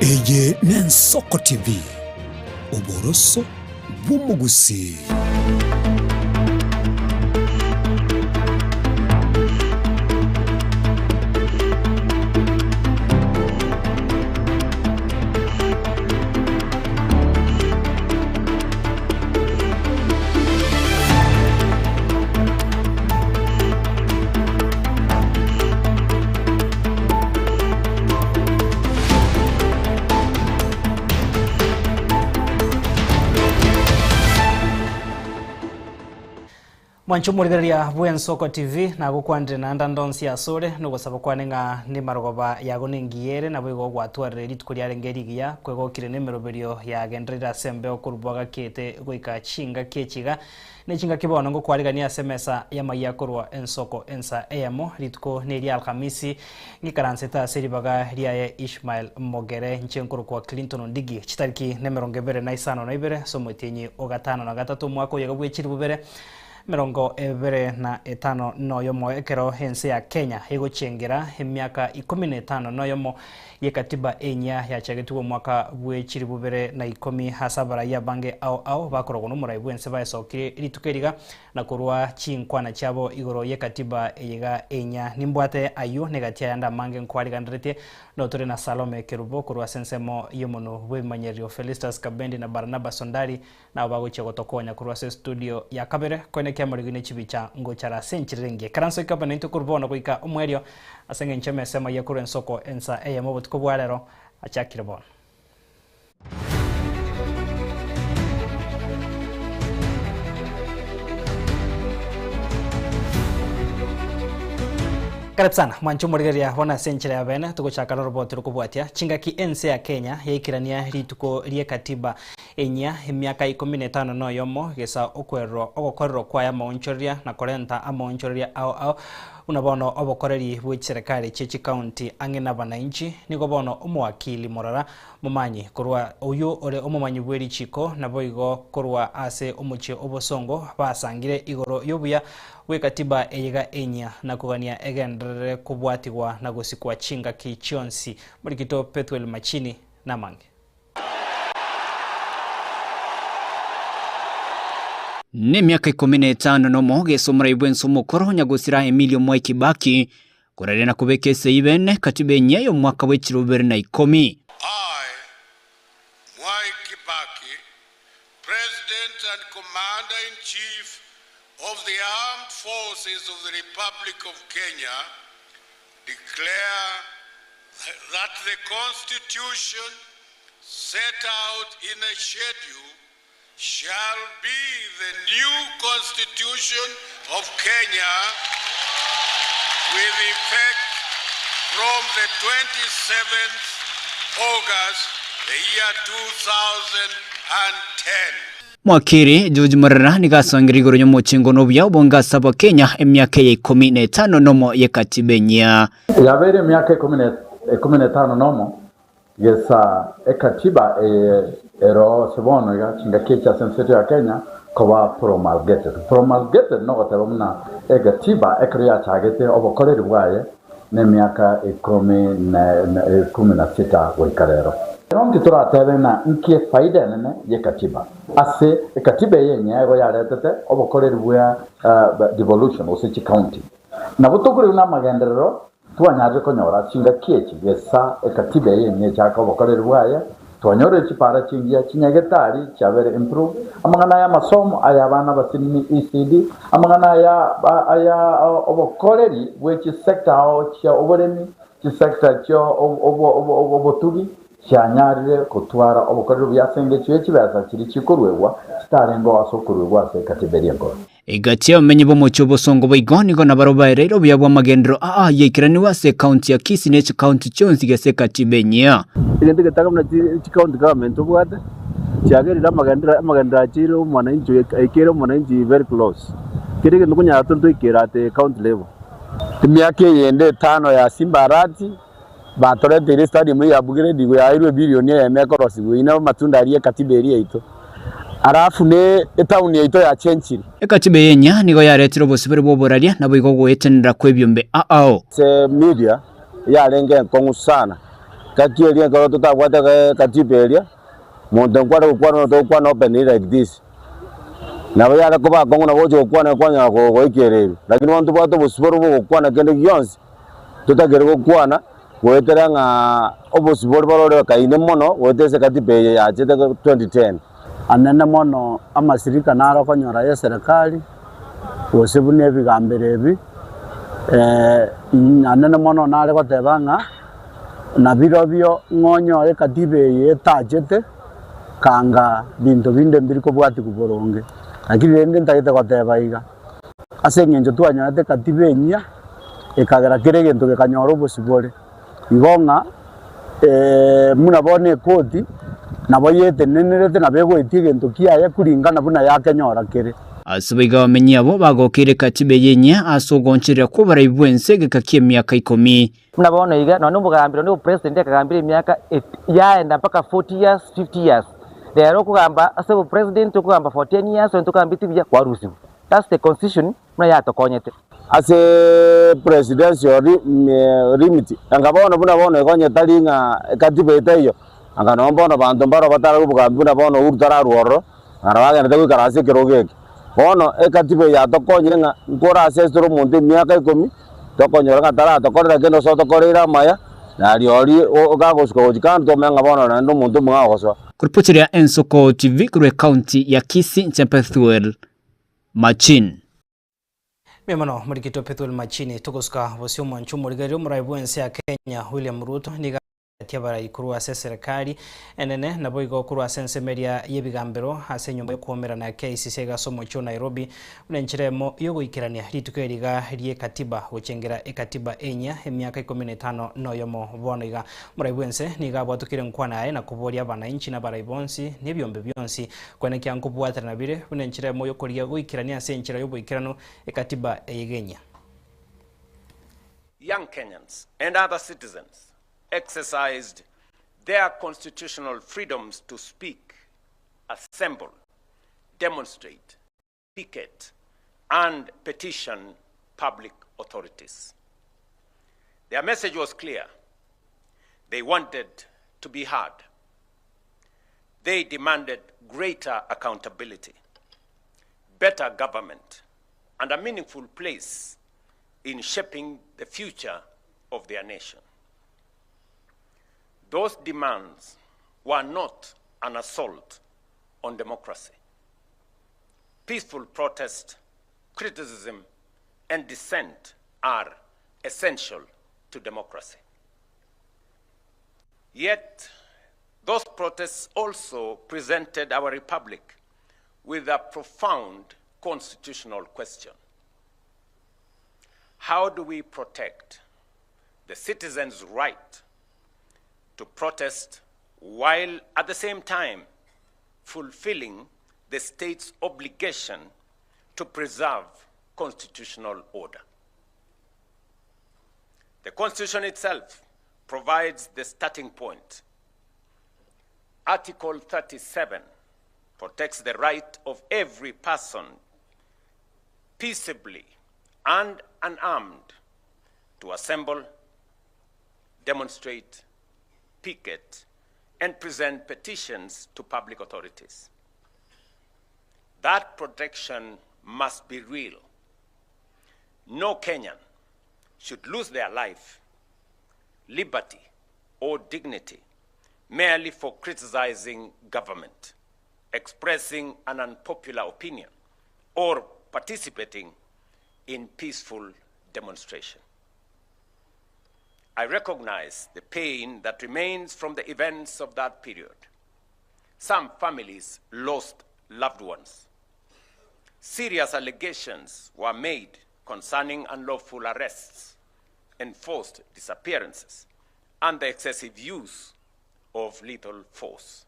Eye n'Ensoko TV, oboroso bw'omogusii. Mwanche omorigereria bw'Ensoko TV, nagokwanire naende ande onsi asore, nogosaba kwane ng'a nemarogoba yago nengiya ere, naboigo gwatwarire rituko riarenge rigiya, kwegokire nemeroberio yagendererire ase embeo korwa bwagakete goika chingaki echi iga. Ne chingaki bono ngokwarigania ase emesa y'amayia korwa ensoko ensa eyemo, rituko neria Alhamisi, ng'ikaransete ase ribaga riaye Ishmael Mogere, inche nkorokwa Clinton Ondigi, chitariki nemerongo ebere na isano na ibere ase omotienyi o gatano na gatato omwaka oyoga bwe chilifu bibere emerongo ebere na etano na oyomo, ekero ense ya Kenya egochengera emiaka ikomi na etano na oyomo y'ekatiba enyia yachagetigwe omwaka bwe chilifu bibere na ikomi ase abarai abange ao ao bakorogwa nomorai bw'ense baesokirie rituko eriga na korua chinkwana chiabo igoro y'ekatiba eyeiga enyia. Nimbwate ayio negati ayande amange nkwariganderetie notore na Salome Kerubo korwa ase ensemo y'omonwe bw'ebimanyererio Felistus Kabendi na Barnaba Sondari Nabo bagochia gotokonya korwa ase estudio ya kabere, koenekia amarigo ne chibicha ngochara ase enchera engiya. Ekaranso ikabe naintwe korwa bono goika omoerio, ase engencho emesa emayia korwa ensoko ensa eyemo obotuko bwa rero achakire bono. Karibu sana mwanche omorigereria bono ase enchera ya bene togochaka noroboti rokobwatia chingaki ense ya Kenya yaikerania rituko rie katiba Enyia, emiaka ikomi na etano na oyomo, gesa okwererwa ogokorerwa kwaye amaonchoreria na korenta amaonchoreria ao ao, buna bono obokoreri bwe chiserekari chie chikaunti ang'e nabananchi, nigo bono omowakili morara momanyi korwa oyio ore omomanyi bwe richiko naboigo korwa ase omochie obosongo basangire igoro y'obuya bw'ekatiba eyega enyia na kogania egenderere kobwatigwa na gosikwa chingaki chionsi. Morikito Pethuel Machini namange. Nemiaka ikomi na etano nomo gesa omorai bwense omokoro nyagosira Emilio Mwai Kibaki koraria na kobeka esegi bene katiba enyia y'omwaka bwe chilifu bibere na ikomi. I, Mwai Kibaki, President and Commander-in-Chief of the Armed Forces of the Republic of Kenya, declare that the Constitution set out in a schedule shall be the new Constitution of Kenya with effect from the 27th August the year 2010. Mwakiri George Morera nigo asongeire igoro y'omochengo na obuya obonge ase Abakenya emiaka eye ikomi na etano nomo y'ekatiba enyia. Yabeire emiaka ikomi na etano nomo gesa ekatiba eye eroo ase bono iga chingaki echi ase ense yaito ya Kenya koba promulgated. Promulgated nogoteba buna egatiba ekero yachagete obokoreri bwaye nemiaka ikomi na sita goika rero. Rero nki toratebe ng'a nki efaida enene y'ekatiba? Ase ekatiba eye enyia igo yaretete obokoreri bwa devolution gose chicounty. Nabo tokorigwa namagenderero twanyarire konyora chingaki echi gesa ekatiba eye enyia echake obokoreri bwaye, twanyorire chipara chingiya, chinyagetari chiabere improved, amang'ana aya amasomo aya abana abasinini ECD, amang'ana aya aya obokoreri bwe chisector ao chia oboremi, chisector chia obotugi chianyarire gotwara obokoreri obuya ase engencho ye chibesa chiria chikoruegwa chitarengeo ase okoruegwa ase ekatiba eria enkoro. Egati y'abamenyi b'omochie obosongo boigo nigo nabarabwo baereire obuya bw'amagenderero aa yaikeraniwe ase ekaunti ya Kisii ne chikaunti chionsi gese ekatiba enyia. Egento egetanga buna chicounty government tobwate, chiagerire amagenderero amagenderero achiire omwananchi oyo aikeire omwananchi very close. Kera egento konyara tore toikere at a county level. Emiaka eyende etano ya Simba Arati batoreteire estadium eye ya upgrade igo yaeirwe ebilioni eyemo ekorosigwa. Eyio nabo amatunda aria ekatiba eria yaito. Alafu ne etown yaito yachenchiri. Ekatiba eye enyia nigo yaretire obosibore bw'oboraria naboigo ogoetenenera kw'ebiombe ao. Ase media yarenge enkong'u sana. Gaki eria ekero totabwate katiba eria, monto nkware gokwana onye togokwana openly like this, nabo yare koba akong'u nabo ogocha gokwana kwanyora goikererwa. Lakini bono tobwate obosibore bwa ogokwana kende gionsi, totagere gokwana goetera ng'a obosibore borore kaine mono goetera ase ekatiba eye yachete 2010. Anene mono amasirika naro okonyora y'eserekari, gose buna ebigambero ebi, anene mono nare goteba ng'a nabirobio ng'a onyore ekatiba eye etachete, kanga binto binde mbiri kobwatigwa boronge. Lakini rende ntagete goteba iga, ase eng'encho twanyorete ekatiba enyia, ekagera kera egento gekanyora obosibore. Igo ng'a buna bono ekoti nabo yetenenerete nabo egoetia egento kiaye kuringana buna yakenyora kere. Ase boigo abamenyi abo bagokeire katiba eye enyia ase ogooncherera kw'oborai bw'ense egeka ki'emiaka ikomi. Buna bono iga, nonya omogambi, nonya obopresident akagambire emiaka yaenda mpaka 40 years, 50 years. Rero okogamba ase obopresident okogamba for 10 years onye tokambeti buya kwarusiwa. That's the constitution buna yatokonyete. Ase presidential limit, anga bono buna bono igo onye tari ng'a ekatiba etaiyo, anga nonye bono abanto mbaro batararwa obogambi buna bono Uhuru tararwa ororo, anga nabo agenderete goikara ase ekerogo eke. Bono ekatiba eye yatokonyire ng'a nkore ase ase tore omonto emiaka ikomi, tokonyora ng'a taratokorera kende gose otokoreire amaya, na rirorio gagosuka gochia kando twamanya ng'a bono naende omonto omong'ao ogosoa. Kuripoteria Ensoko TV korwa ecounty ya Kisii, inche Bethuel Machin. Mbuya mono morikitwe Pethuel Machini. Togosuka bosio omwancho omorigereria omorai bw'ense ya Kenya William Ruto nigo atebetie abarai korwa ase eserekari enene naboigo korwa ase ensemo eria y'ebigambero ase enyomba y'okwomerana ya KICC iga ase omochie o Nairobi buna enchera emo y'ogoikerania rituko eri iga ri'ekatiba gochengera ekatiba enyia emiaka ikomi na etano na oyomo bono iga. Omorai bw'ense nigo abwatokire enkwana yaye na koboria abanainchi na abarai bonsi na ebiombe bionsi Koenekia nkobwaterana bire buna enchera emo y'okorigia goikerania ase enchera y'oboikeranu ekatiba eye genya. Young Kenyans and other citizens exercised their constitutional freedoms to speak, assemble, demonstrate, picket, and petition public authorities. Their message was clear. They wanted to be heard. They demanded greater accountability, better government, and a meaningful place in shaping the future of their nation. Those demands were not an assault on democracy. Peaceful protest, criticism, and dissent are essential to democracy. Yet, those protests also presented our republic with a profound constitutional question. How do we protect the citizens' right to protest while at the same time fulfilling the state's obligation to preserve constitutional order? The Constitution itself provides the starting point. Article 37 protects the right of every person peaceably and unarmed to assemble, demonstrate, picket, and present petitions to public authorities. That protection must be real. No Kenyan should lose their life, liberty, or dignity merely for criticizing government, expressing an unpopular opinion, or participating in peaceful demonstration. I recognize the pain that remains from the events of that period. Some families lost loved ones. Serious allegations were made concerning unlawful arrests, enforced disappearances, and the excessive use of lethal force.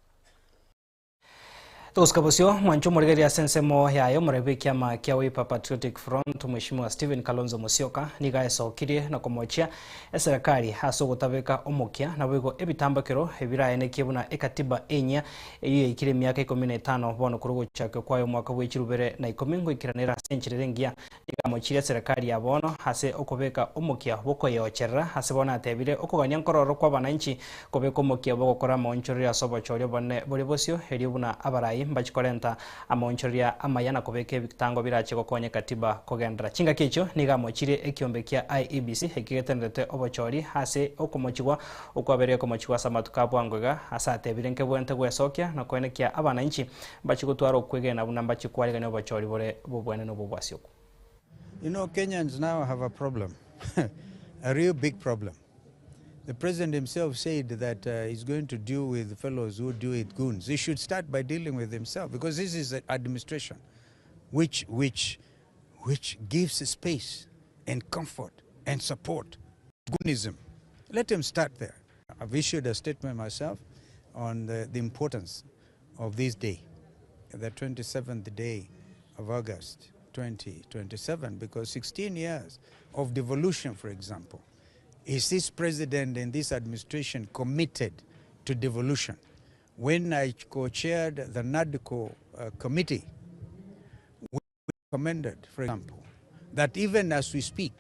Togosuka bosio, mwanche omorigereria ase ensemo yaye omorabi bw'ekiama kia Wiper Patriotic Front Mheshimiwa Stephen Kalonzo Musyoka nigo aesokirie na komochia eserekari ase ogotabeka omokia naboigo ebitambakero ebiraenekie buna ekatiba enyia eyio yaikire emiaka ikomi na etano bono korwa ogochakio kwaye omwaka bwe chirubere na ikomi ngoikeranera ase enchera ere engiya. Nigo amochirie eserekari ya bono ase okobeka omokia bw'okoyeocherera ase bono atebire okogania nkororo kw'abananchi kobeka omokia bw'ogokora amaonchoreria ase obochori obonene boria bosio erio buna abarai mbachi korenta amaonchoreria amaya na kobeka ebitango birache gokonya ekatiba kogenderera. Chingaki echio nigo amochirie ekiombe kia IEBC ekio getenerete obochori ase okomochigwa okwabeire komochigwa ase amatuko a bwango iga ase atebire nkebwenerete gwesokia na koenekia abananchi Mbachi gotwara okwegena buna mbachi kwarigania obochori bore bw'obwenene obw'obwasioku. You know, Kenyans now have a problem, a real big problem. The president himself said that uh, he's going to deal with fellows who deal with goons. He should start by dealing with himself because this is an administration which, which, which gives space and comfort and support goonism. Let him start there. I've issued a statement myself on the, the importance of this day, the 27th day of August 2027, because 16 years of devolution, for example, is this president and this administration committed to devolution? When I co-chaired the NADCO committee, we recommended, for example, that even as we speak,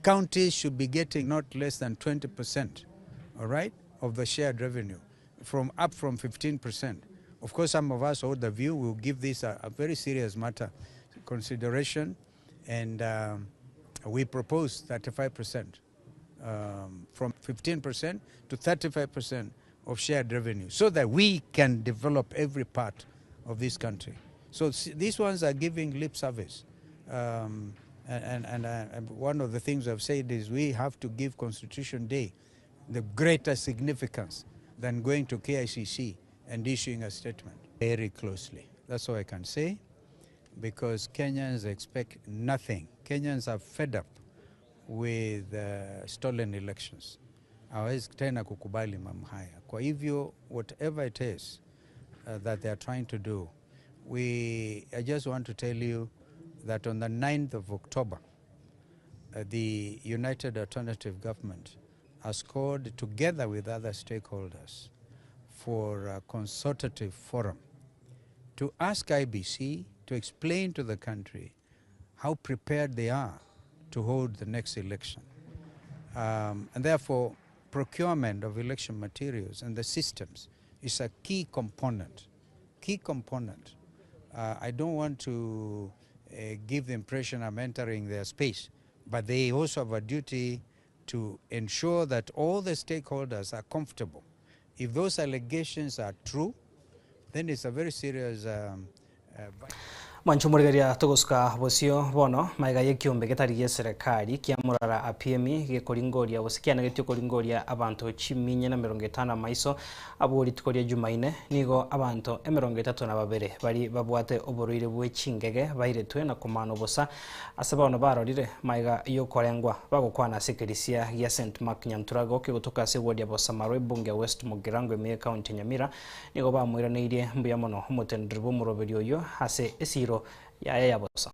counties should be getting not less than 20%, all right, of the shared revenue, from up from 15%. Of course, some of us hold the view we'll give this a, a very serious matter consideration, and we propose 35%, from 15% to 35% of shared revenue, so that we can develop every part of this country. So these ones are giving lip service. And one of the things I've said is we have to give Constitution Day the greater significance than going to KICC and issuing a statement. Very closely. That's all I can say, because Kenyans expect nothing. Kenyans are fed up with stolen elections. Hawezi tena kukubali mambo haya. Kwa hivyo, whatever it is that they are trying to do, I just want to tell you that on the 9th of October, the United Alternative Government has called together with other stakeholders for a consultative forum to ask IEBC to explain to the country how prepared they are to hold the next election. And therefore, procurement of election materials and the systems is a key component. Key component. I don't want to give the impression I'm entering their space, but they also have a duty to ensure that all the stakeholders are comfortable. If those allegations are true, then it's a very serious Mwancho omorigereria togosuka bosio bono magega y'ekiombe getari gia eserekari kia morara APM gekoringoria gose kianegetie okoringoria abanto chiminya na emerongo etano amaiso abwo rituko ria Jumaine nigo abanto emerongo etato na babere bari babwate oborwaire bwe chingege bairetwe na komana obosa ase bono barorire magega y'okorengwa bagokwana ase ekerisia gia St Mark Nyanturago kegotoka ase eward ya Bosamaro ebunge ya West Mugirango ime y'ecounty ya Nyamira nigo bamoiraneirie mbuya mono omoteneneri bw'omoroberi oyio ase esiro yaye ya bosa.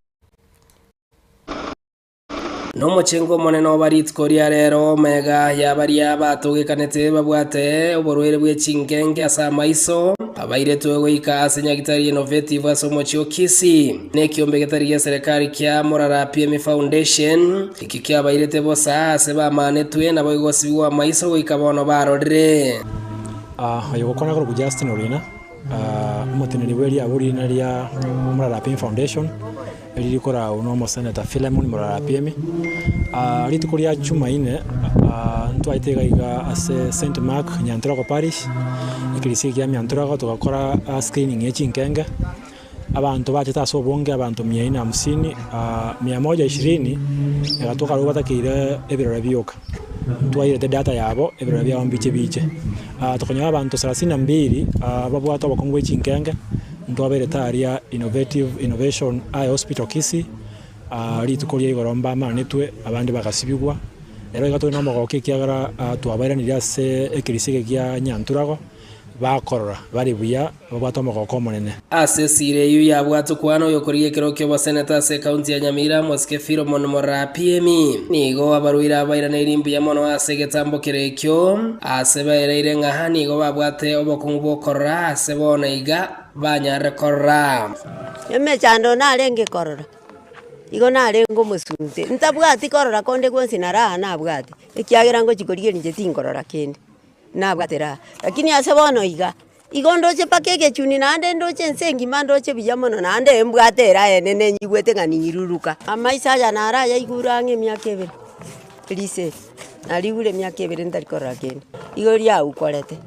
Nomochengo omonene oba rituko ria rero, omega ya baria batogekanete babwate oborwaire bwe chinkenge ase amaiso, abairetwe goika ase Nyagitari Innovative ase omochie o Kisii, na ekiombe getari gia serikali kia Morara PME Foundation, ekio kiabairete bosa ase bamanetwe naboigo gosibigwa amaiso goika bono barorire. Oyo ogokwana korokwa Justin Orina, omoteneneri bwe riabo riina ria Morara PME Foundation, erio rikoragwa na omoseneta Philemon Morara PME. Rituko ria Jumaine ntwaete iga iga ase St Mark Nyantrogo Parish, ekerisia ekia Nyantrogo togakora screening ya chinkenge, abanto bachete ase obonge abanto mia ine hamsini, mia moja ishirini, egatoka barabwo batakeire ebirore bioka. Ntwairete data yabo, ebirore biabo mbiche biche. Tokanyora abanto thelathini na mbili babwate obokong'u bwe chinkenge, ntwabairete aria Innovative Innovation Eye Hospital Kisii, rituko ria igoro mbamanetwe abande bagasibigwa. Ero iga tore na omogoko ekiagera twabairanirie ase ekerisia eke kia Nyanturago. bakorora bare buya babwate omogoko omonene. Ase esira eyio yabwate okwana oyokorigia ekero ki'oboseneta ase ekaunti ya Nyamira, Omosike Philemon Morapiemi, nigo abarwaire abairaneirie mbuya mono ase egetambo kere ekio, ase baereire ng'a nigo babwate obokong'u bw'okorora ase bono iga banyarire korora. Emechando narenge korora, igo narenge omosunte, ntabwati korora konde gwonsi na raha nabwate, ekiagera ngochi korigereria inche tinkorora kende, nabwate raha. Lakini ase bono iga, igo ndoche mpaka egechuni naende ndoche ense engima ndoche buya mono naende mbwate eraha enene nyigwete ng'a ninyiruruka. Amaiso aya naro ayaigure ang'e emiaka ebere, riise eri, narigure emiaka ebere ntari korora kende, igo riaukorete.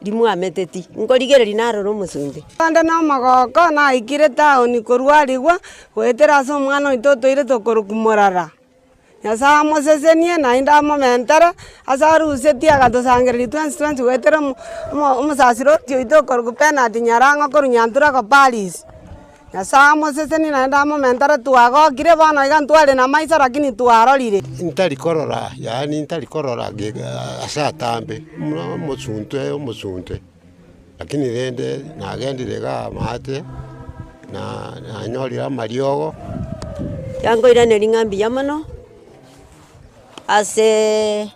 Rimwameteti, nkorigereria narore omosunte. Onde nomogooko naikire taoni korwarigwa goetera ase omwana oito otoirete okorokwa morara. Nyasae amosesenie naende amomentere ase arusetie agatosangereria twensi twensi goetera omo omo omosasiroti oito okorokwa Bernard Nyarang'o korwa Nyanturago Parish. Nyasae amosesenie naende amomentere twagokire bono iga ntware namaiso lakini twarorire. Ntari korora, yaani ntari korora ase atambe, buna omosunte omosunte, lakini rende nagendire igaa amaate, na nanyorire amariogo. Yankoiraneria ng'a mbuya mono, aseee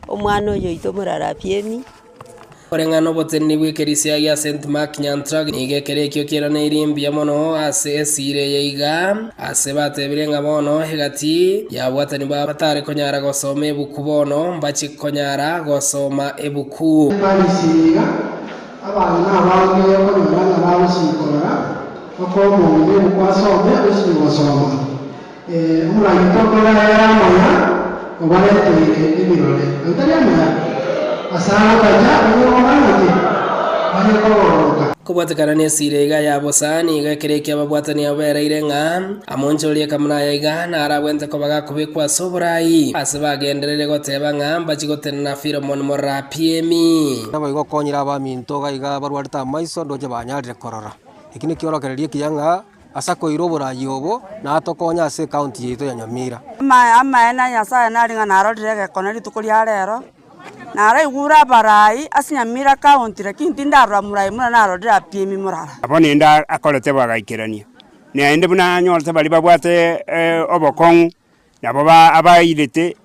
omwana oyo oito omorarapiemi. Koreng'ana noboteneni bw'ekerisia gia St. Mark Nyantrag, nigo ekero ekio kiaraneirie mbuya mono ase esiira eye iga, ase batebire ng'a bono egati y'abwatani babo batare konyara gosoma ebuku bono mbache konyara gosoma ebuku. Eparisi iga, abang'ina abange okonyora ng'a bagosiikorora, okoa omong'ina ebuku asome, osinywe gosoma. Omoragita okore ayare amaya, obareteire ebirore. Ayio tari amaya? Ase agotacha onye gokora ng'aki? Onye kogororoka. Kobwatekana nesira iga ya bosa, nigo ekero ekio ababwatani abo bereire ng'a amonchorie ekamuna aya iga narabwente koba gakobekwa ase oborai, ase bagenderere goteba ng'a mbachie gotenena Filemoni Morapiemi. Naboigo okonyire abaminto iga iga barwarete amaiso ndoche banyarire korora. Eki nekiorokererio ekiya ng'a Ase akoira oboraai obo natokonye ase ecounty yaito ya Nyamira. Amaene a Nyasae nare ng'a narorire egekone rituko ria rero, naraigure abarai ase Nyamira County lakini tindarora morai buna narorire Apiemi morara. Abwo nende akorete bagaikerania, naende buna anyorete baria babwate obokong'u, nabo abairete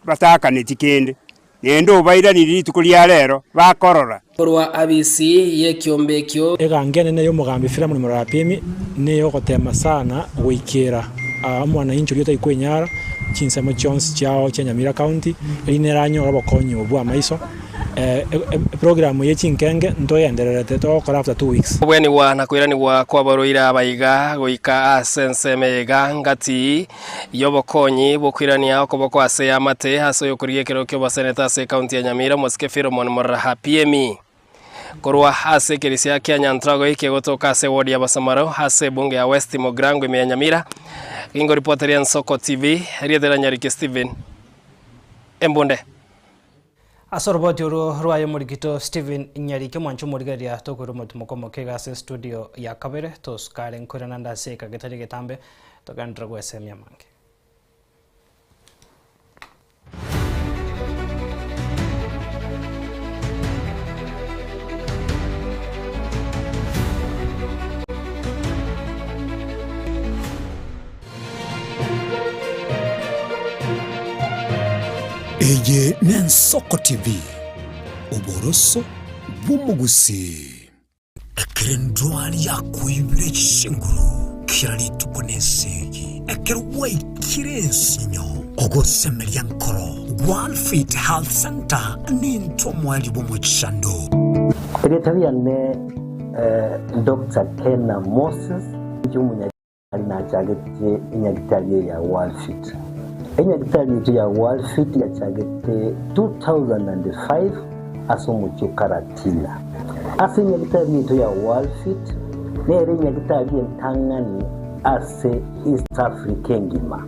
bataakaneti kende, naende obairanirie rituko ria rero, bakorora. Korwa abisi y'ekiombe ekio. Egango enene y'omogambi Filemoni Morarapimi ney'ogoteema sana goikera omwananchi oria otari kwenyara chinsemo chionsi chiao chia Nyamira County, erinde aranyore obokonyi obwo bw'amaiso. Eprogram ye chinkenge ntogendererete togokora after 2 weeks. Kobwenigwa na koiranigwa kw'abarwaire aba iga goika ase ensemo eye iga ngati y'obokonyi bw'okoirania okoboko ase eamate ase oyokorigia ekerogo ki'oboseneta ase ekaunti ya Nyamira omosike Philemon Muraha Piemi. Korwa ase ekerisia kia Nyantrago kegotoka ase eward ya Basamaro ase ebunge ya West Mugirango ime ya Nyamira, gingo ripoteria Nsoko TV, erieta ria Nyariki Stephen Embunde. Ase oroboti orwo rwaye omorikito Stephen Nyariki omwanche omorigereria tokoira omotimoko omoke iga ase estudio ya kabere tosukare nkoirana nde ase eka getari getambe togenderere gwesemia amange. Eye n'Ensoko TV, oboroso bw'omogusii. Ekero endwari yakoibire chinguru kera rituko nesegi, ekero gwaikire ensinyo, ogosemeria nkoro, Gwalfit Health Centre nintwe omoerio bw'omochando. Erieta riane Doctor Kena Moses, inche omonyagetari nachagete enyagitari eye ya Worldfit. Enyagitari yaito ya Worldfit yachagete 2005 ase omochie o Karatina. Ase enyagitari yaito ya Worldfit nere enyagitari entang'ani ase East Africa engima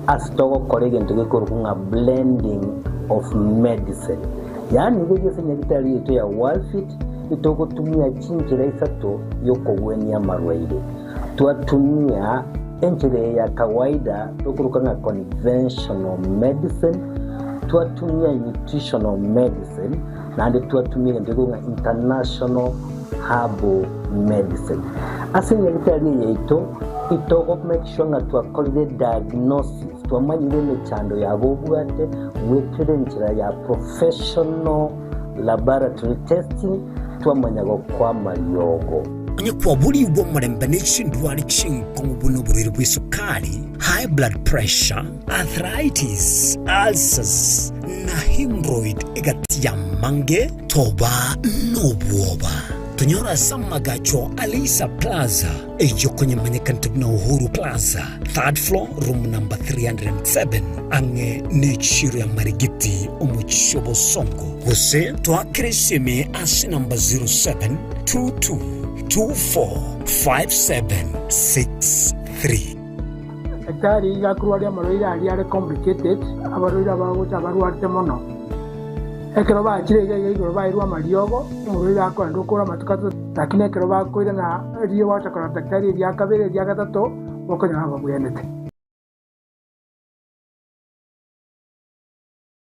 ase togokora egento gekorokwa ng'a blending of medicine. Yaani iga ase enyagitari yaito ya Worldfit Itogotumia chinchera isato y'okogwenia amarwaire. Twatumia enchera eye ya kawaida tokoroka ng'a conventional medicine, twatumia nutritional medicine, Naende twatumia egento gekogwa ng'a international herbal medicine. Ase enyagitari eye yaito, itogo make sure ng'a twakorire diagnosis, twamanyire emechando yabo obwate goetera enchera ya professional laboratory testing, twamanya gokoa amariogo. Onye kwaborigwe omorembe ne chindwari chinkong'u buna oborwaire bw'esukari, high blood pressure, arthritis, ulcers, na hemorrhoid egati y'amange, toba nobwoba. Tonyore ase amagacho a Leisa Plaza, eyio konyemanyekanete buna Uhuru Plaza, third floor, room number 307, ang'e nechiiro ya Marigiti, omochie o Bosongo. Gose toakere esimi ase namba 0722245763. Daktari iga akorwaria amarwaire aria are complicated, abarwaire abagocha abarwarete mono. Ekero bachire iga iga igoro bairwe amariogo, omorwaire akoenda okore amatuko atato, lakini ekero bakoirana riria gwacha korora daktari eria kabere eria gatato, bokonyora babwenete.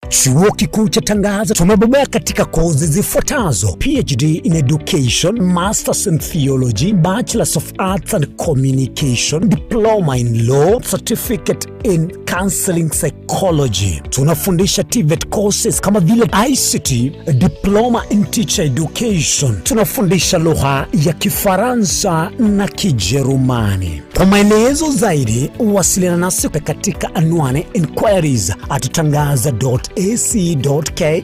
Chuo Kikuu cha Tangaza tumebobea katika kozi zifuatazo: PhD in Education, Masters in Theology, Bachelors of Arts and Communication, Diploma in Law, Certificate in Counseling Psychology. Tunafundisha TVET courses kama vile ICT, Diploma in Teacher Education. Tunafundisha lugha ya Kifaransa na Kijerumani. Kwa maelezo zaidi wasiliana nasi katika anwani inquiries at tangaza.ac.ke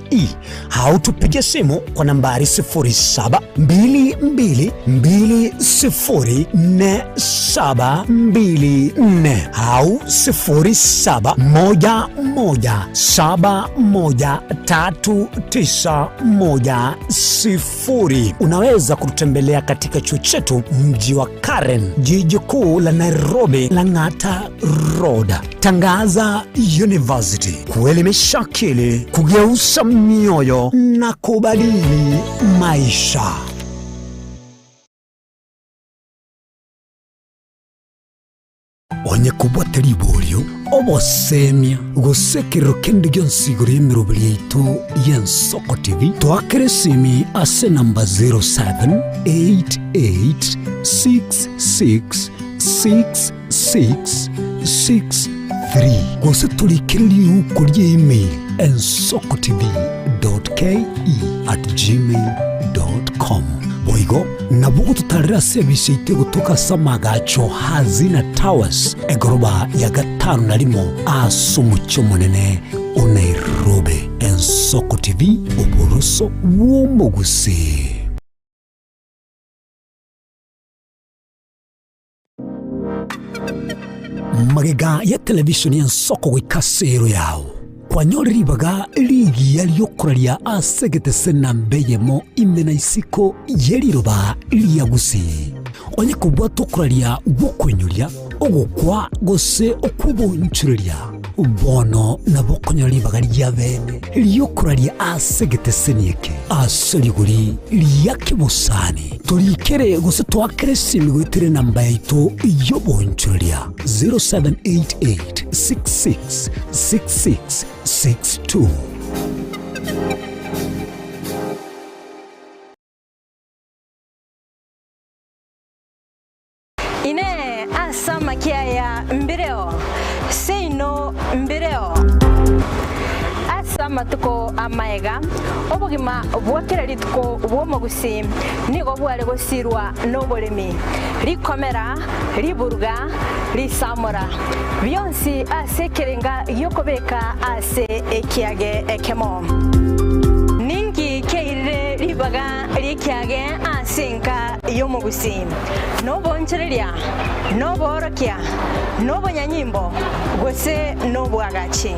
au tupige simu kwa nambari 0722204724 au 0711713910. Unaweza kututembelea katika chuo chetu mji wa Karen, jiji kuu la Nairobi, Lang'ata Road. Tangaza University, kuelimisha akili, kugeuza mioyo na kubadili maisha. Onye kobwate riborio, obosemia, gose ekerero kende gionsi igoro y'emeroberi yaito y'Ensoko TV, toakere esimi ase enamba 0788666663 gose torikere riuko ria email ensokotv.ke@gmail.com. Boigo nabo ogototarera ase ebise yaito egotoka ase amagacho Hazina Towers, egoroba ya gatano na rimo ase omochie omonene o Nairobi. Ensoko TV, oboroso bw'omogusii. Magega ya televishoni y'ensoko goika ase ero yao, kwanyorire ribaga rigiya ri'okoraria ase egetese namba eyemo ime na isiko ye riroba ria Gusii. Onye kobwata okoraria gw'okoinyoria, ogokwa gose okw'obonchoreria, bono nabo okonyora ribaga ria bene ri'okoraria ase egeteseni eke ase rigori ria kebosani. Torikere gose toakere esimi goetera enamba yaito y'obonchoreria 0788 66 66 62. Inee! Ase amakia aya mbireo? Seino mbireo. Ase amatuko amaega, obogima bwa kera rituko bw'omogusii nigo bware gosirwa noboremi, rikomera, riburuga, risamora, bionsi ase ekerenga gi'okobeka ase ekiage ekemo. Ninki kiairire ribaga ri'ekiage ase enka y'omogusii? Nobonchoreria, noboorokia, nobonyanyimbo, gose nobwagachi.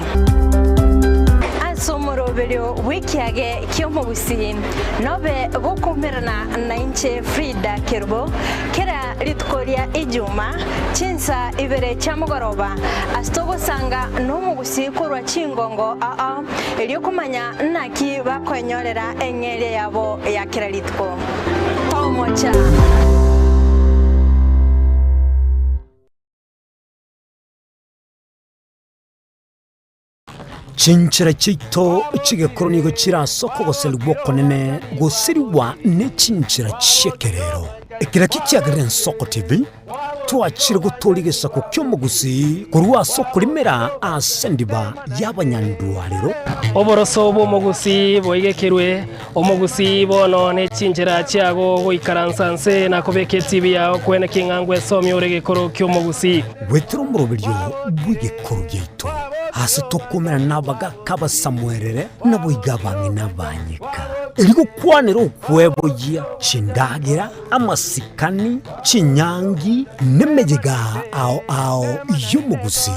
Ase omoroberio bw'ekiage ki'omogusii nobe gokoumerana nainche Frida Kerubo kera rituko ria Ijuma chinsa ibere chia mogoroba ase togosanga nomogusii korwa chingongo ao erio komanya naki bakoenyorera eng'eria yabo ya kera rituko. Tomocha. Chinchera chiaito chi'egekoro nigo chire ase okogoserigwa okonene gosirigwa ne chinchera chi'ekerero. Ekero ekio kiagerire Ensoko TV twachire gotooria egesaku ki'omogusii korwa ase okorimera ase endiba y'abanyandwarero. Oboroso bw'omogusii boigekerwe, omogusii bono ne chinchera chiago goikaransa nse na kobeka etibi yao kwene king'a ngwesomia ore egekoro ki'omogusii. Goetera omoroberio bw'egekoro giaito, ase tokomerana nabagaaka abasamuerere, naboigo abang'ina abanyeka, erio gokwanera okweboyia chindagera, amasikani, chinyangi, nemeyega ao ao y'omogusii.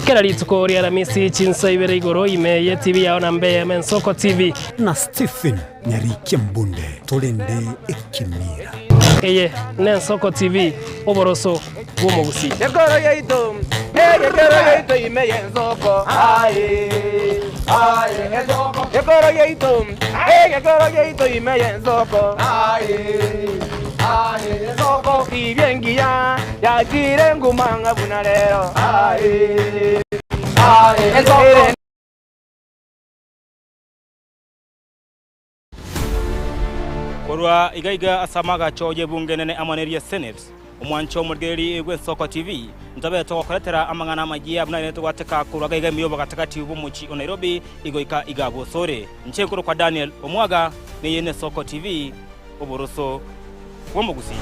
Kera rituko ri'Aramisi chinsa ibere igoro ime y'etibi yao na mbe Ensoko TV. Na Stephen Nyarikia Mbunde torende ekemira. Eye n'Ensoko TV, oboroso bw'omogusii. Ekero yaito, ekero yaito ime y'ensoko, aye, aye, ensoko. Ekero yaito, ekero yaito ime y'ensoko, aye, aye, ensoko. Tibia engiya yachire nguma ng'a buna rero, aye, aye, ensoko. Korwa iga iga ase amagacho y'ebunge enene amo neria Senate, omwancho omorigereria bw'Ensoko TV, ntobe togokoretera amang'ana amayia buna aye togwateka korwa iga iga ime y'obogatagati bw'omochie o Nairobi igoika iga bosore. Inche nkorokwa Daniel Omwaga, neye n'Esoko TV, oboroso bw'omogusii.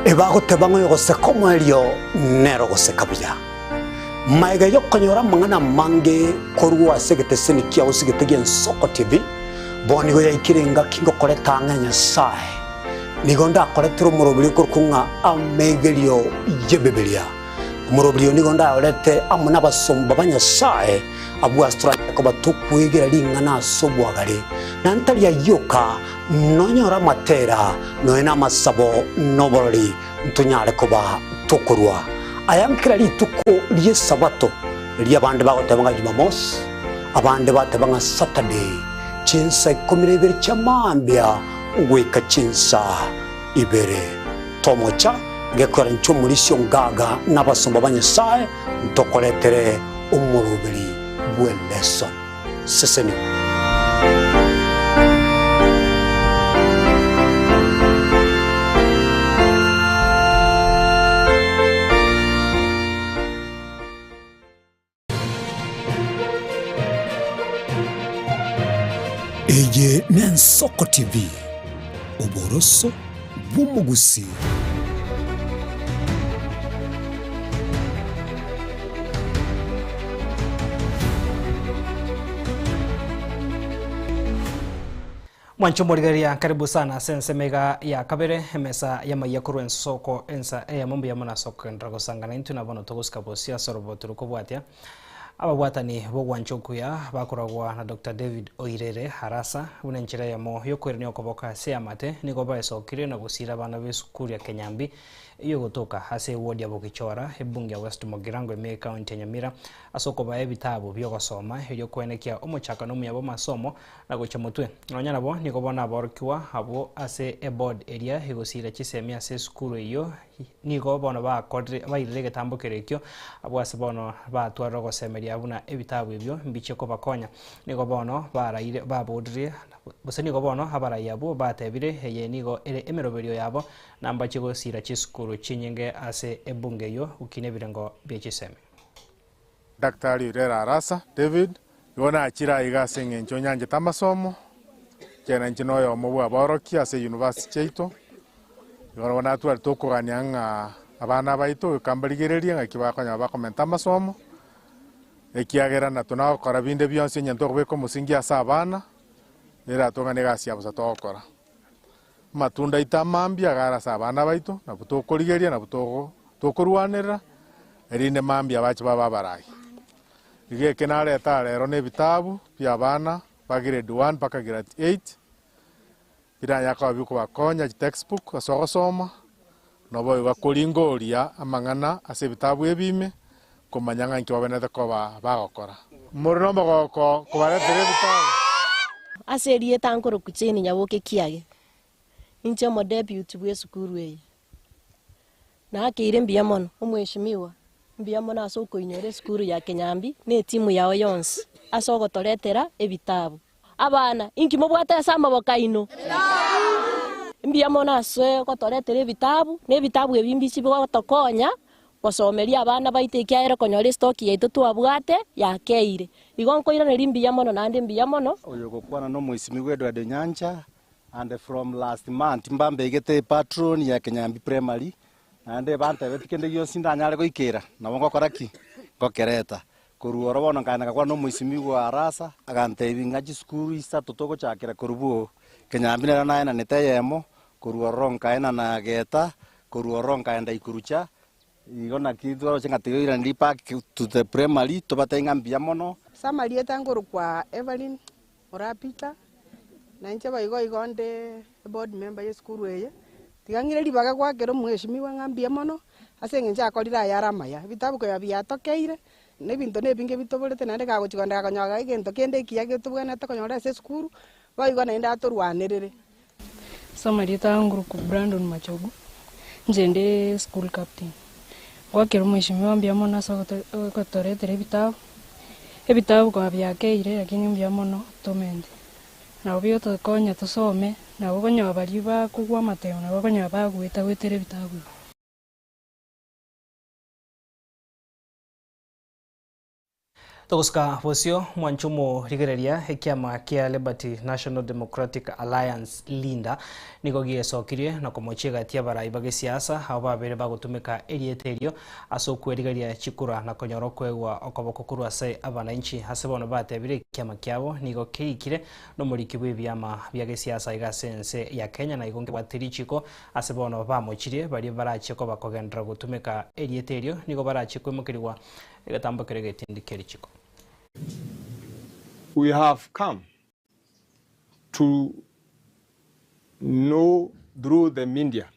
Ebagoteba ng'a oyogoseka omoerio nere ogoseka buya. Magega y'okonyora amang'ana amange korwa ase egeteseni kiao sigete gi'Ensoko TV, bono nigo yaikire engaki ngokoreta ang'e Nyasae. Nigo ndakoretere omoroberio okorokwa ng'a Amegerio y'Ebibilia. Omoroberio oyo nigo ndayorete amo nabasomba ba Nyasae abwo ase toranyare koba tokwegera ring'ana ase obwagare, na ntari ayio oka, Nonyore amatera, nonya namasabo, na oborori, ntonyare koba tokorua aya kera rituko ri'Esabato, riria abande bagoteba ng'a Jumamosi, abande bateba ng'a Saturday, chinsa ikomi na ibere chia mambia goika chinsa ibere. Tomocha gekoera inche omorisia ongaga na abasomba ba Nyasae ntokoretere omoroberi bw'elesson. Seseni. Eye n'Ensoko TV, oboroso bw'omogusii. Mwancho morigereria karibu sana ase ensemo iga ya kabere emesa y'amaiya korwa ensoko ensa eyemo mbuya mono ase okogenderera gosangana intwe na bono togosika bosio ase oroboto rokobwatia Ababwatani b'ogwancha okuya bakoragwa na Doctor David Oirere Arasa buna enchera eyemo y'okoirania okoboko ase eamate nigo baesokirie na gosiira abana b'esukuru ya Kenyambi eyio egotoka ase eward ya Bogichora ebunge ya West Mugirango ime ekaunti ya Nyamira ase okobaa ebitabu bi'ogosoma erio koenekia omochakano omuya bw'amasomo na gochia motwe. Nonya nabo nigo bono aborokigwa abwo ase eboard eria egosiira chisemi ase esukuru eyio Nigo bono bakorire bairire egetambo keria ekio, abwo ase bono batwarire ogosemeria buna ebitabu ebio mbichie kobakonya. Nigo bono baraire baboririe, gose nigo bono abarai abwo batebire, eye nigo ere emeroberio yabo, na mbachie gosiira chisukuru chinyinge ase ebunge eyio gokina ebirengo bie chisemi. Daktari Irera Arasa David, Igo nachire aiga ase eng'encho nyanchete amasomo, ekiagera inche noyomo bw'abaorokia ase university chiaito, igo nabo natwarete okogania ng'a abana baito goika mbarigererie ng'aki bakonyara bakomenta amasomo, ekiagera natwe nagokora binde bionsi onye ntokobeka omosingi ase abana, eratong'ane egasi ya bosa togokora. Amatunda aito amambia iga are ase abana baito, nabwo tokorigeria, nabwo togo tokorwanerera, erinde mambia bache babe abarai. Iga eke narete aa rero na ebitabu bia abana ba grade one mpaka grade eight, biranyare koba bikobakonya chitextbook ase ogosoma, naboigo koringoria amang'ana ase ebitabu ebi ime, komanya ng'a inki babenerete koba bagokora. More nomogoko kobaretera ebitabu. Ase erieta nkorokwa Jane Nyaboke Kiage, ninche omodeputy bw'esukuru eye. Naakeire mbuya mono, omweshimiwa, mbuya mono ase okoinyora esukuru ya Kenyambi na etimu yao yonsi ase ogotoretera ebitabu. Abana, inki mobwate ase amaboko aino? Mbuya mono ase ogotoretera ebitabu, na ebitabu ebi mbichi bigotokonya gosomeria abana baito ekiagera konyora estoki yaito twabwate yakeire. Igo nkoiraneria mbuya mono naende mbuya mono. Oyo ogokwana nomoisimigwa Edward Onyancha and from last month mbambeigete patron ya Kenyambi Primary naende bantebeti kende gionsi ndanyare goikera nabo ngokora ki? Ngokereta. Korwa oro bono nkaenda ngakwana nomoisimigwa Arasa agantebia ng'a chisukuru isato togochakera korwa boo Kenyambi nero naenanete eyemo, korwa ororo nkaenana Geta, korwa ororo nkaenda Ikurucha, igo naki twaroche ng'a tiga back to the primary tobatebie ng'a mbuya mono. Ase amarieta nkorokwa Evelyn Moraa Peter, na inche boigo igo nde eboard member ya esukuru eye, tiga ng'ire ribaga goakera omweshimiwa ng'a mbuya mono, ase eng'encho akorire aya are amaya. Ebitabu konya biatokeire, na ebinto na ebinge bitoborete naende kagochi kogenda gakonyora egento kende ekiya getobwenerete konyora ase esukuru, boigo naende atorwanerere. Ase amarieta aa ngorokwa Brandon Machogu, inche nde school captain. Ngoakera omweshimiwa mbuya mono ase ogotoretera ebitabu, ebitabu konya biakeire lakini mbuya mono tomente. Nabo bigotokonya tosome, nabo okonyora baria bakogwa amatemo nabo okonyora bagoeta goetera ebitabu ebi. Togosuka bosio mwanche omorigereria ekiama kia Liberty National Democratic Alliance, Linda, nigo giesokirie na komochia egati y'abarai ba gesiasa abo babere bagotumeka erieta erio ase okwerigeria chikura na konyora okoegwa okoboko korwa ase abananchi. Ase bono batebire ekiama kiabo nigo kerikire nomoriki bw'ebiama bia gesiasa iga ase ense ya Kenya na igo nkebwate richiko ase bono bamochirie baria barachie koba kogenderera gotumeka erieta erio nigo barachie koimokerigwa Egetambo keria getindi kie richiko. We have come to know through the media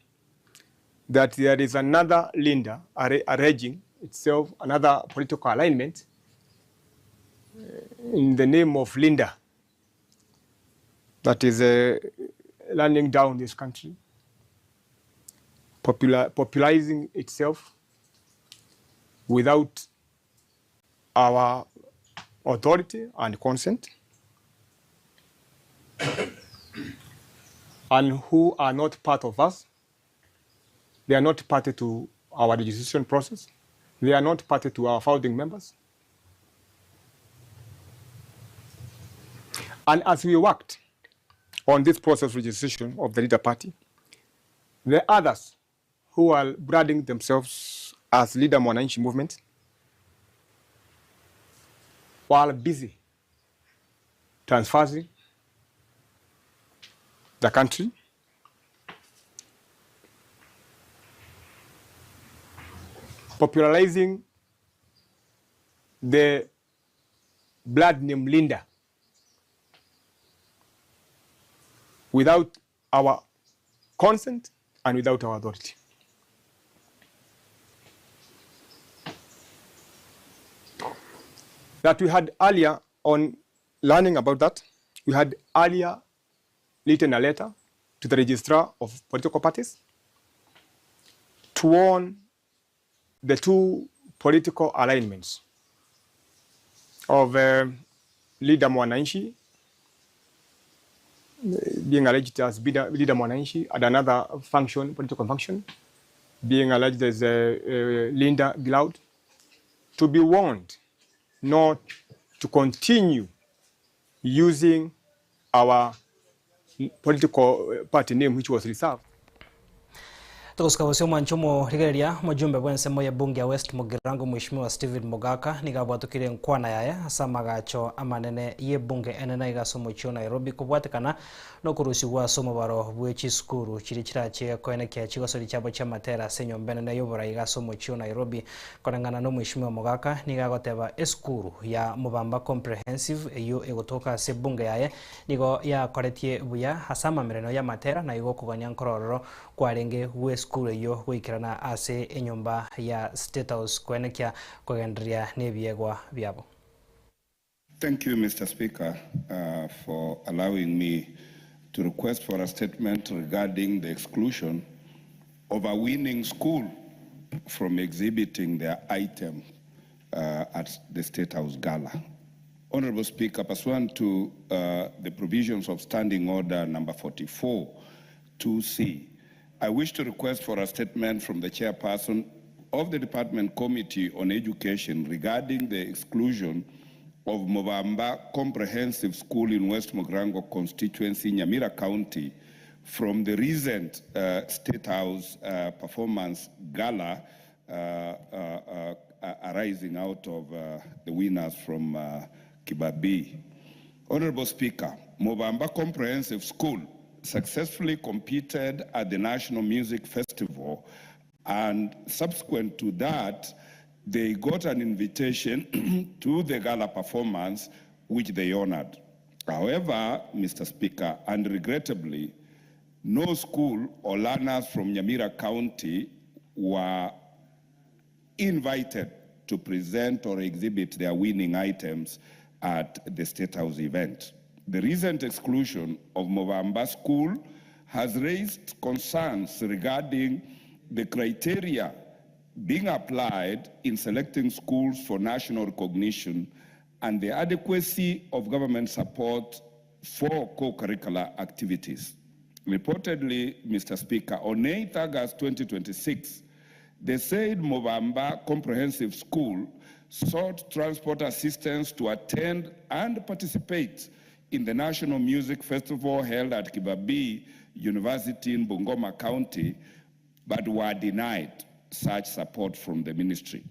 that there is another leader alleging itself another political alignment in the name of Linda that is running down this country, popularizing itself without our authority and consent, and who are not part of us. They are not party to our registration process. They are not party to our founding members. And as we worked on this process of registration of the leader party, the others who are branding themselves as Leader Mwananchi movement while busy transferring the country popularizing the blood name Linda without our consent and without our authority. That we had earlier on learning about that, we had earlier written a letter to the registrar of political parties to warn the two political alignments of Leader Mwananchi being alleged as Leader Mwananchi and another function, political function, being alleged as Linda Giloud, to be warned not to continue using our political party name which was reserved. Togosuka bosio omwancho omorigereria omojumbe bw'ensemo ya bunge ya West Mugirango Mheshimiwa Stephen Mogaka nigo abwatokire enkwana yaye ase amagacho amanene y'ebunge enene iga ase omochie o Nairobi kobwatekana na okorusigwa ase omobaro bwe chisukuru chiria chirache koenekia chigosori chiabo chi'amatera ase enyomba enene y'oborai iga ase omochie o Nairobi. Koreng'ana na Omweshimiwa Mogaka nigo agoteba esukuru ya Mubamba Comprehensive eyio egotoka ase ebunge yaye nigo yakoretie buya ase amamereno y'amatera na igo okogania nkorororo kwarenge gw'esukuru eyio goikerana ase enyomba ya State House koenekia kogendereria nebiegwa biabo. Thank you, Mr. Speaker, for allowing me to request for a statement regarding the exclusion of a winning school from exhibiting their item uh, at the State House Gala. Honorable Speaker, pursuant to uh, the provisions of Standing Order number 44, 2C, I wish to request for a statement from the chairperson of the Department Committee on Education regarding the exclusion of Mobamba Comprehensive School in West Mugirango constituency, Nyamira County, from the recent uh, State House uh, performance gala uh, uh, uh, arising out of uh, the winners from uh, Kibabii. Honorable Speaker, Mobamba Comprehensive School successfully competed at the National Music Festival, and subsequent to that, they got an invitation to the gala performance, which they honored. However, Mr. Speaker, and regrettably, no school or learners from Nyamira County were invited to present or exhibit their winning items at the State House event. The recent exclusion of Mobamba School has raised concerns regarding the criteria being applied in selecting schools for national recognition and the adequacy of government support for co-curricular activities. Reportedly, Mr. Speaker, on 8 August 2026, the said Mobamba Comprehensive School sought transport assistance to attend and participate in the National Music Festival held at Kibabii University in Bungoma County, but were denied such support from the ministry.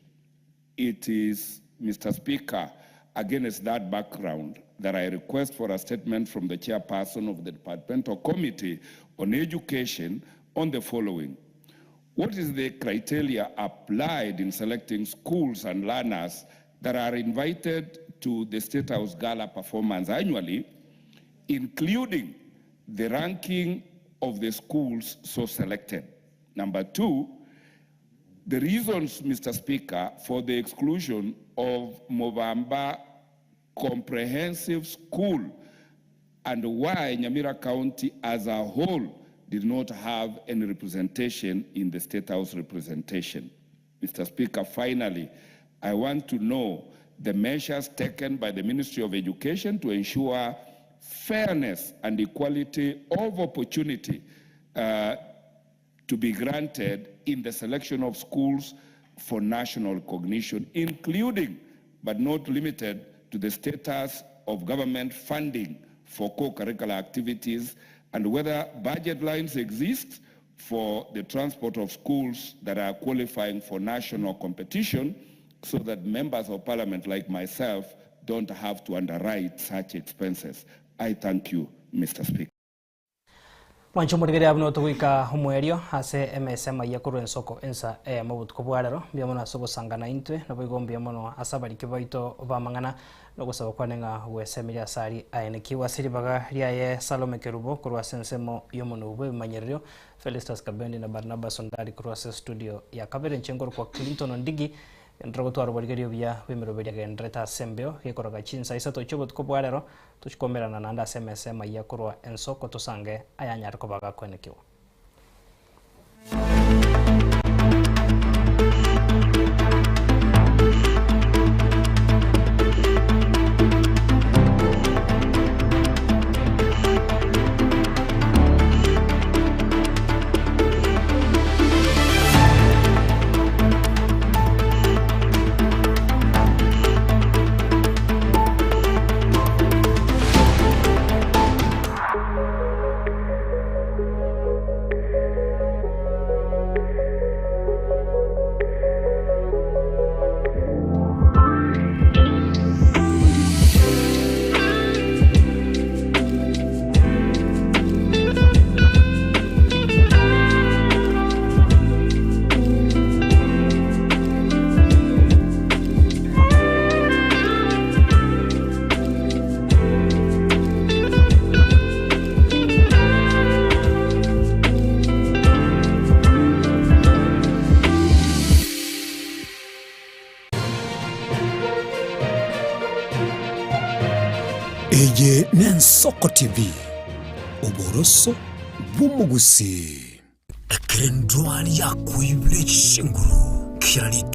It is, Mr. Speaker, against that background that I request for a statement from the chairperson of the Departmental Committee on Education on the following. What is the criteria applied in selecting schools and learners that are invited to the State House Gala performance annually, including the ranking of the schools so selected? Number two, the reasons, Mr. Speaker, for the exclusion of Mobamba Comprehensive School and why Nyamira County as a whole did not have any representation in the State House representation. Mr. Speaker, finally, I want to know the measures taken by the Ministry of Education to ensure fairness and equality of opportunity uh, to be granted in the selection of schools for national recognition, including but not limited to the status of government funding for co-curricular activities and whether budget lines exist for the transport of schools that are qualifying for national competition so that members of parliament like myself don't have to underwrite such expenses. I thank you, Mr. Speaker. Mwanche omorigereria buna otogoika omoerio ase emesa emayia korwa ensoko ensa eyemo obotuko bwa rero. Mbuya mono ase ogosangana intwe, naboigo mbuya mono ase abariki baito b'amang'ana, na ogosaba kwane ng'a gwesemeria ase aria aenekigwe ase ribaga riaye Salome Kerubo korwa ase ensemo y'omonwa bw'ebimanyererio, Felistus Kabendi na Barnabas Ondari korwa ase estudio ya kabere inche nkorokwa Clinton Ondigi, Genderera gotwara oborigereria obuya bw'emeroberio yagendererete ase embeo, gekoroka chinsa isato chi'obotuko bwa rero, Tochie koumerana naende ase emesa emayia korwa ensoko tosange ayanyare koba gakoenekigwa. Eye n'Ensoko TV, oboroso bw'omogusii. Ekero endwari yakoibire chinguru. Kera rituko.